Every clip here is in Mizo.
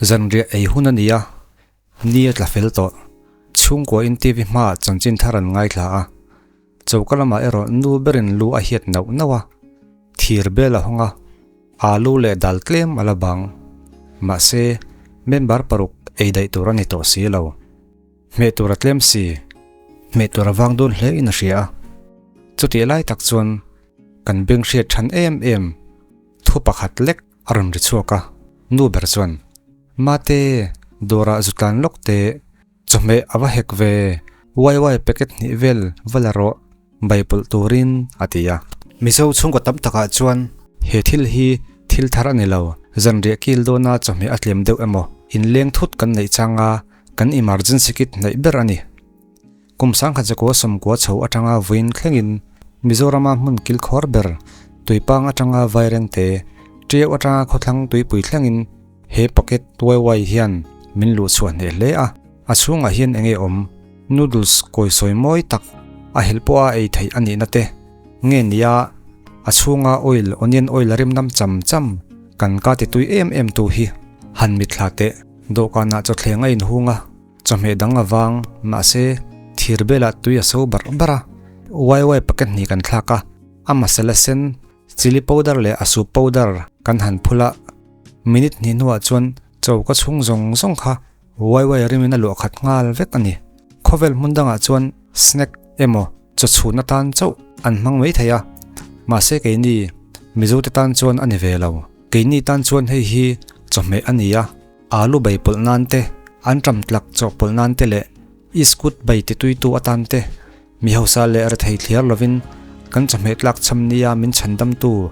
Zanriah ei hun a ni a, ni a tla fel tawh. Chhungkuain TV hmaah chanchin thar an ngaithla a, choka lamah erawh nu berin lu a hiat nauh nauh a, thir bel a hawng a, alu leh dal tlem a la bang. Mahse, member paruk ei daih tur a ni tawh si lo. Hmeh tur a tlem si, hmeh tur a vang dawn hle in a hria a. Chutih lai tak chuan kan beng hriat than em em thu pakhat lek a rawn ri chhuak a, nu ber chuan, Mate, dawrah zu tlan lawk teh, chawhmeh a va hek ve, wai wai packet hnih vel va la rawh, bai pawlh turin, a ti a. Mizo chhungkaw tam takah chuan he thil hi thil thar a ni lo, zanriah kil dawna chawhmeh a tlem deuh emaw, inleng thut kan neih changa kan emergency kit hnaih ber a ni. Kum sangkhat zakua sawmkua chho atanga vawiin thlengin Mizorama hmun kilkhawr ber Tuipang atanga Vairengte, Tiau atanga khawthlang tuipui thlengin he packet YY hian min luh chhuah hneh hle a, a chhungah hian enge awm? Noodles kawi sawi mawi tak a helh pawha ei theih a nihna te nge nia a chhunga oil onion oil a rim nam cham cham kan ka ti tui em em tu hi han mitthla teh dawhkanah chawthleng a inhung a. Chawhmeh dang a vang, mahse thir belah tui a so barh barh a, wai wai packet hnih kan thlak a, a masala sen, chilli powder leh a soup powder kan han phul a, minute hnih hnuah chuan choka chhung zawng zawng kha wai wai rimin a luah khat nghal vek a ni. Khawvel hmun dangah chuan snack emaw chaw chhun atan chauh an hmang mai thei a, mahse keini Mizote tan chuan a ni ve lo. Keini tan chuan hei hi chawhmeh a ni a. Alu bai pawlh nan te, an ṭam tlak chawh pawlh nan te leh iskut bai tituitu atan te, mi hausa leh rethei thliar lovin kan chawhmeh tlak chham nia min chhandamtu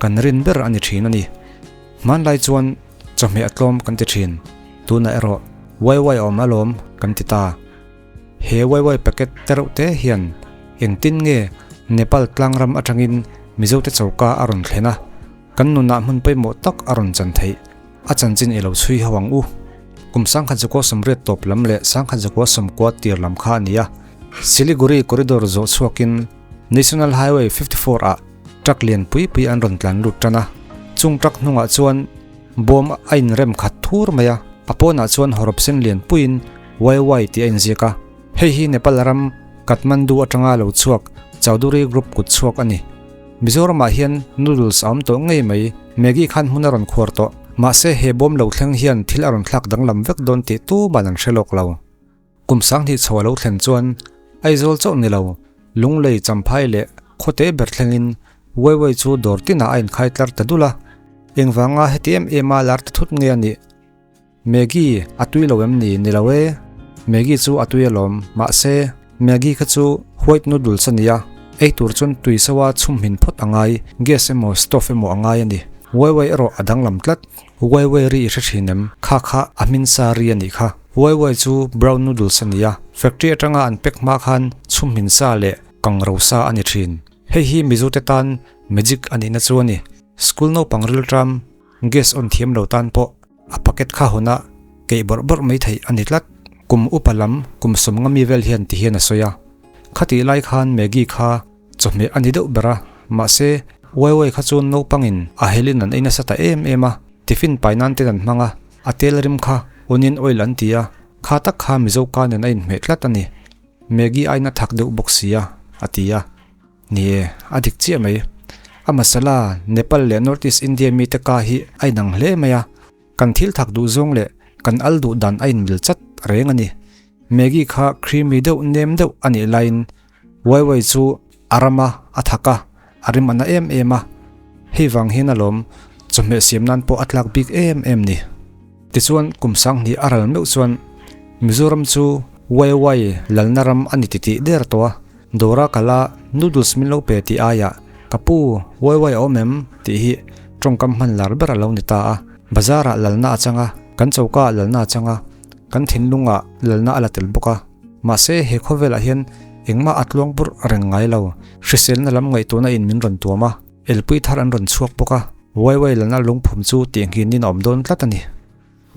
kan rin ber a ni ṭhin a ni. Hmanlai chuan chawhmeh a tlawm kan ti ṭhin, tunah erawh wai wai a awm alawm kan ti ta. He wai wai packet te reuh te hian engtin nge Nepal tlangram aṭangin Mizote choka a rawn thlen a, kan nunah hmun pawimawh tak a rawn chan theih. A chanchin i lo chhui ho ang u. Kum sangkhat zakua sawmriat tawp lam leh sangkhat zakua sawmkua tir lam kha a ni a. Siliguri corridor zawh chhuakin National Highway 54 ah truck lian pui pui an rawn tlan lut tan a. Chung truck hnungah chuan bawm a inrem khat thur mai a, a pawnah chuan hawrawp sen lian puiin YY tih a inziak a. Hei hi Nepal ram Kathmandu atanga lo chhuak Chaudhuri Group kut chhuak a ni. Mizoramah hian noodles a awm tawh ngei mai, Maggi khan hmun a rawn khuar tawh. Mahse he bawm lo thleng hian thil a rawn thlak danglam vek dawn tih tuman an hre lawk lo. Kum sanghnih chho a lo thlen chuan Aizawl chauh ni lo, Lunglei, Champhai leh Khawte ber thlengin Weiwei chu dawr tinah a inkhai tlar ta dul a. Engvanga heti em em a lar ta thut nge a nih? Maggi a tui lo em ni? Ni lo e. Maggi chu a tui alawm. Mahse, Maggi kha chu white noodles a nia. Ei tur chuan tui soa chhum hmin phawt a ngai, gas emaw stove emaw a ngai a ni. Wai wai erawh a danglam tlat. Wai wai ri i hre thin em? Kha kha a hmin sa ri a nih kha. Wai wai chu brown noodles a nia. Factory atanga an pack hma khan chhum hmin sa leh kang ro sa a ni thin. Hei hi Mizote tan magic a nihna chu a ni. School naupang rilṭam Gas on thiam lo tan pawh a packet kha hawn a keih bawrh bawrh mai theih a ni tlat. Kum upa lam kum sawm nga mi vel hian ti hian a sawi a. Khatih lai khan Maggi kha chawhmeh a ni deuh ber a, mahse wai wai kha chuan naupangin a helin an ei nasa ta em em a, tiffin pai nan ten an hmang a, a tel rim kha onion oil an ti a, kha tak kha Mizo ka nen a inhmeh tlat a ni. Maggi aiin a thak deuh bawk si a, a ti a. Ni e, a dik chiah mai. A masala, Nepal leh North East India mite ka hi a inang hle mai a, kan thil thak duh zawng leh kan al duh dan a inmil chat reng a ni. Maggi kha creamy deuh nem deuh a nih laiin wai wai chu a ram a, a thak a, a rim a na em em a. Hei vang hian alawm chawhmeh siam nan pawh a tlak bik em em ni. Tichuan kum sanghnih a ral meuh chuan Mizoram chu wai wai lalna ram a ni titih der tawh a. Dawra kala noodles min lo pe tih aiah ka pu wai wai a awm em tih hi tawngkam hman lar ber a lo ni ta a. Bazar ah lalna a chang a, kan choka ah lalna a chang a, kan thinlung ah lalna a la tel bawk a. Mahse he khawvelah hian engmah a tluang purh reng ngai lo. Hriselna lam ngaihtuahna in min rawn tuam a, elpui thar an rawn chhuak bawk a, wai wai lalna lungphum chu tihnghin in a awm dawn tlat a ni.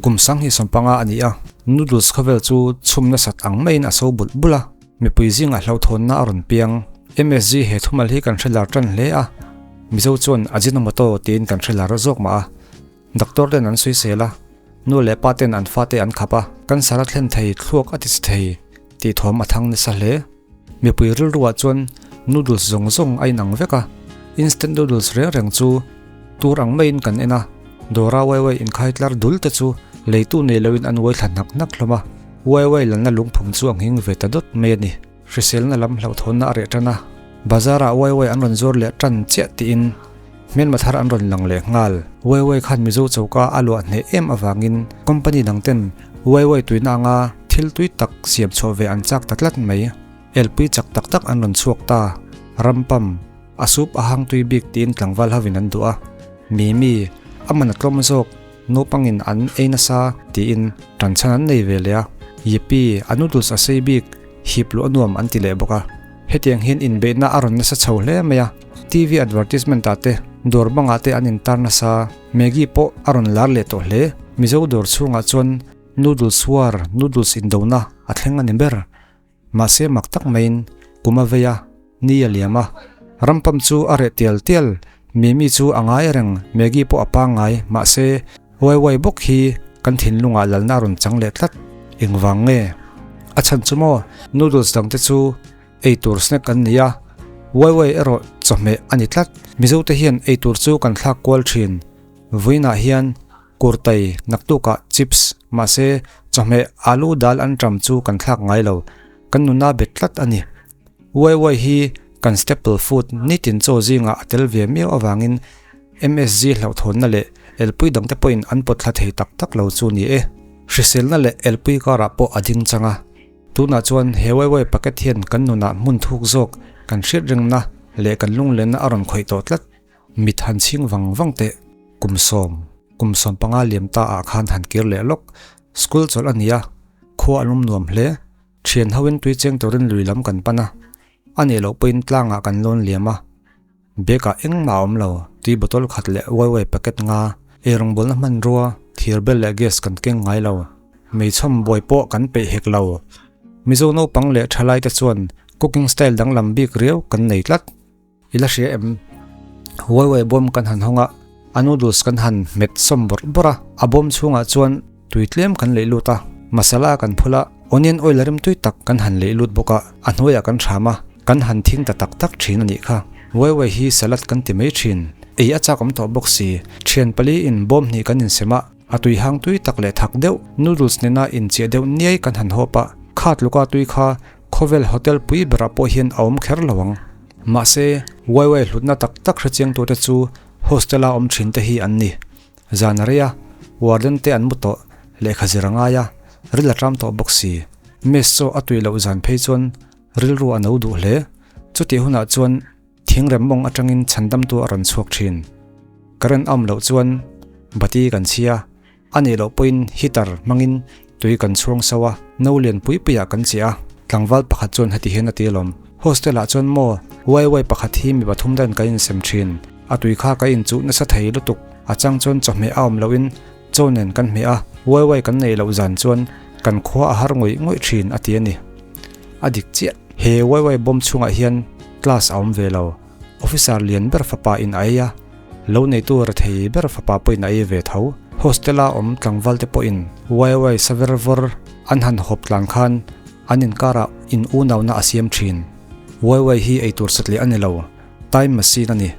Kum sanghnih sawmpanga a ni a, noodles khawvel chu chhum nasat ang maiin a so bulh bulh a, mipui zingah hlauhthawnna a rawn piang. MSG he thumal hi kan hre lar tan hle a, Mizo chuan Ajinomoto tiin kan hre lar zawk mah a, doctor ten an sawisel a, Nu leh pa ten an fate an khap a, cancer a thlen thei, thluak a ti che thei tih thawm a thang nasa hle. Mipui rilruah chuan noodles zawng zawng a inang vek a, instant noodles reng reng chu tur ang maiin kan en a, dawra waiwai inkhai tlar dul te chu leitu nei loin an uai thla hnak hnak hlawm a, waiwai lalna lungphum chu a nghing ve ta dawt mai a ni. Hriselna lam hlauhthawnna a reh tan a, bazar-ah waiwai an rawn zuar leh tan chiah tiin hmelma thar an rawn lang leh nghal. Waiwai khan Mizo choka a luah hneh em avangin company dang ten waiwai tuina anga thil tui tak siam chhuah ve an chak ta tlat mai. Elpui chak tak tak an rawn chhuak ta. Rampam, a sup a hang tui bik tiin tlangval hovin an duh a. Mimi, a man a tlawm zawk. Naupangin an ei nasa tiin tanchhan an nei ve leh a, Yippee, a noodles a sei bik, hip luh a nuam an ti leh bawk a. Hetiang hian inbeihna a rawn nasa chho hle mai a, TV advertisement ah te, dawr bangah te an intar nasa, Maggi pawh a rawn lar leh tawh hle. Mizo dawr chhungah chuan noodles war, noodles indona a thleng a ni ber. Mahse mak tak maiin kum a vei a, ni a liam a. Rampam chu a reh tial tial, Mimi chu a ngai reng, Maggie pawh a pangngai, mahse Waiwai bawk hi kan thinlungah lalna a rawn chang leh tlat. Engvang nge? A chhan chu maw, noodles dangte chu eitur snack an ni a, Waiwai erawh chawhmeh a ni tlat. Mizote hian eitur chu kan thlak kual thin. Vawiinah hian Kurtai, naktukah chips, mahse chawhmeh alu dal an ṭam chu kan thlak ngai lo, kan nuna bet tlat a ni. Waiwai hi kan staple food nitin chaw zingah a tel ve miau avangin MSG hlauhthawnna leh elpui dangte pawhin an pawt thla thei tak tak lo chu ni e. Hriselna leh elpui karah pawh a ding chang a. Tunah chuan he waiwai packet hian kan nunah hmun thuk zawk kan hriat rengna leh kan lunglenna a rawn khawih tawh tlat. Mit han chhing vang vang teh, kum sawm, kum 15 liam ta ah khan han kir leh lawk, school chawlh a ni a, khua an awm nuam hle, thian ho in tui cheng turin lui lam kan pan a, a nih loh pawhin tlang ah kan lawn liam a, bag ah engmah a awm lo, tui bottle khat leh waiwai packet nga, eirawngbawlna hmanrua, thir bel leh gas kan keng ngai lo, meichhawm buai pawh kan peih hek lo, Mizo naupang leh thalai te chuan cooking style danglam bik riau kan nei tlat. I la hria em? Waiwai bawm kan han hawng a, a noodles kan han hmet sawm bawrh bawrh a, a bawm chhungah chuan tui tlem kan leih lut a, masala kan phul a, onion oil a rimtui tak kan han leih lut bawk a, a hnuaiah kan hram a, kan han thing ta tak tak thin a nih kha. Waiwai hi salad kan ti mai thin, ei a chak awm tawh bawk si, thian pali in bawm hnih kan insem a, a tui hang tui tak leh thak deuh noodles nena inchiah deuh niai kan han hawp a, kha tluka tui kha khawvel hotel pui berah pawh hian a awm kher lo ang. Mahse, waiwai hlutna tak tak hrechiangtute chu hostel-a awm thinte hi an ni. Zan a rei a, warden te an mu tawh, lehkha zir a ngai a, ril a ṭam tawh bawk si. Mess chaw a tui loh zan phei chuan rilru a no duh hle. Chutih hunah chuan thingrem mawng aṭangin chhandamtu a rawn chhuak ṭhin. Current a awm loh chuan bati kan chhia. A nih loh pawhin heater hmangin tui kan chhuang so a, no lian pui puiah kan chiah a, tlangval pakhat chuan heti hian a ti alawm. Hostel ah chuan maw waiwai pakhat hi mi pathum dan kan insem thin, a tui kha ka inchuh nasa thei lutuk, a chang chuan chawhmeh a awm lohin chaw nen kan hmeh a, waiwai kan neih loh zan chuan kan khua a har ngawih ngawih thin a ti a ni. A dik chiah. He waiwai bawm chhungah hian class a awm ve lo. Officer lian ber fapa in a ei a, lo neitu rethei ber fapa pawhin a ei ve tho. Hostel-a awm tlangval te pawhin waiwai saver vawr an han hawp tlan khan an inkarah in unauna a siam thin. Waiwai hi eitur satliah a ni lo, time machine a ni.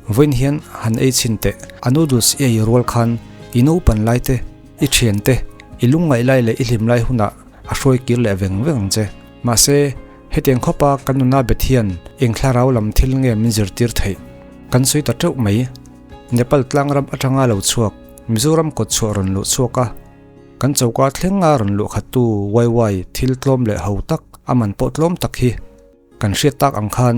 Vawiin hian han ei chhin teh, a noodles i ei rual khan i naupan lai te, i thian te, i lungngaih lai leh i hlim lai hunah a hruai kir leh veng veng ang che. Mahse, hetiang khawpa kan nuna bet hian eng thlarau lam thil nge min zirtir theih? Kan sawi ta teuh mai. Nepal tlangram atanga lo chhuak, Mizoram kawt chhuah rawn luh chhuak a, kan choka thlenga rawn luh khattu waiwai thil tlawm leh ho tak, a man pawh tlawm tak hi kan hriat tak ang khan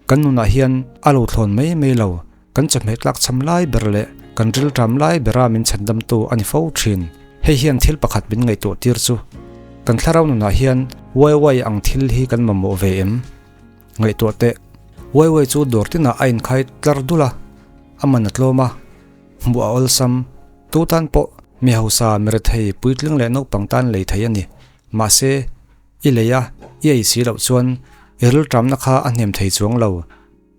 kan nunah hian a lo thlawn mai mai lo. Kan chawhmeh tlak cham lai ber leh kan rilṭam lai bera min chhandamtu a ni fo ṭhin. Hei hian thil pakhat min ngaihtuah tir chu, kan thlarau nunah hian waiwai ang thil hi kan mamawh ve em? Ngaihtuah teh, waiwai chu dawr tinah a inkhai tlar dul a, a man a tlawm a, hmuh a awlsam. Tu tan pawh mi hausa, mi rethei, puitling leh naupang tan lei thei a ni. Mahse, i lei a, i ei si loh chuan i rilṭamna kha a hnem thei chuang lo.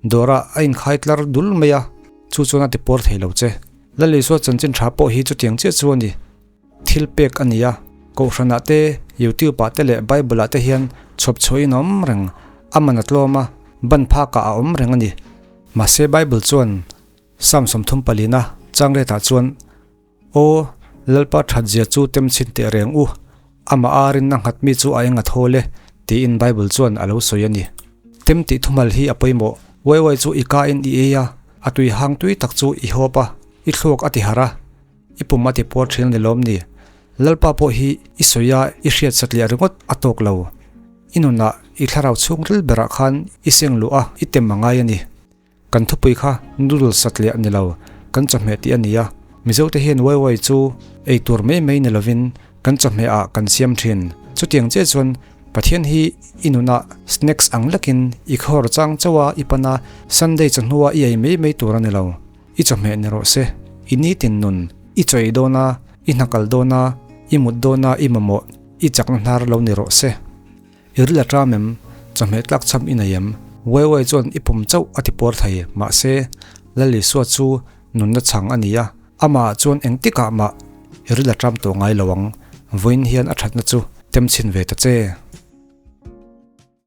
Dawrah a inkhai tlar dul mai a, chu chuan a ti pawr thei lo che. Lalisua chanchin tha pawh hi chutiang chiah chu a ni. Thilpek a ni a, Kohhranah te, YouTube ah te leh Bible ah te hian chhawp chhuahin a awm reng, a man a tlawm a, ban phakah a awm reng a ni. Mahse Bible chuan Psalm 34 na changletah chuan, Aw, Lalpa thatzia chu tem chhin teh reng u, amah a rinna nghat mi chu a eng a thawl e, tiin Bible chuan a lo sawi a ni. Tem tih thumal hi a pawimawh. Waiwai chu i kain i ei a, a tui hang tui tak chu i hawp a, i thluak a ti harh a, i pum a ti puar thin ni lawm ni. Lalpa pawh hi i sawi a, i hriat satliah ringawt a tawk lo. I nunah i thlarau chhungril berah khan i seng luh a, i tem a ngai a ni. Kan thupui kha noodle satliah ni lo, kan chawhmeh tih a ni a. Mizote hian waiwai chu ei tur mai mai ni lovin kan chawhmeh ah kan siam thin. Chutiang chiah chuan Pathian hi i nunah snacks ang lekin i khawr chang chauh a, i pan a, Sunday chawhnua i ei mai mai tur a ni lo. I chawhmeh ni rawh se, i nitin nun, i chaw ei dawn a, i hna kal dawn a, i mut dawn a, i mamawh, i chakna hnar lo ni rawh se. I ril a ṭam em? Chawhmeh tlak chham i nei em? Waiwai chuan i pum chauh a ti puar thei. Mahse, Lal Isua chu nunna chhang a ni a, amah chuan engtikah mah i ril a ṭam tawh ngai lo ang. Vawiin hian a ṭhatna chu tem chhin ve ta che.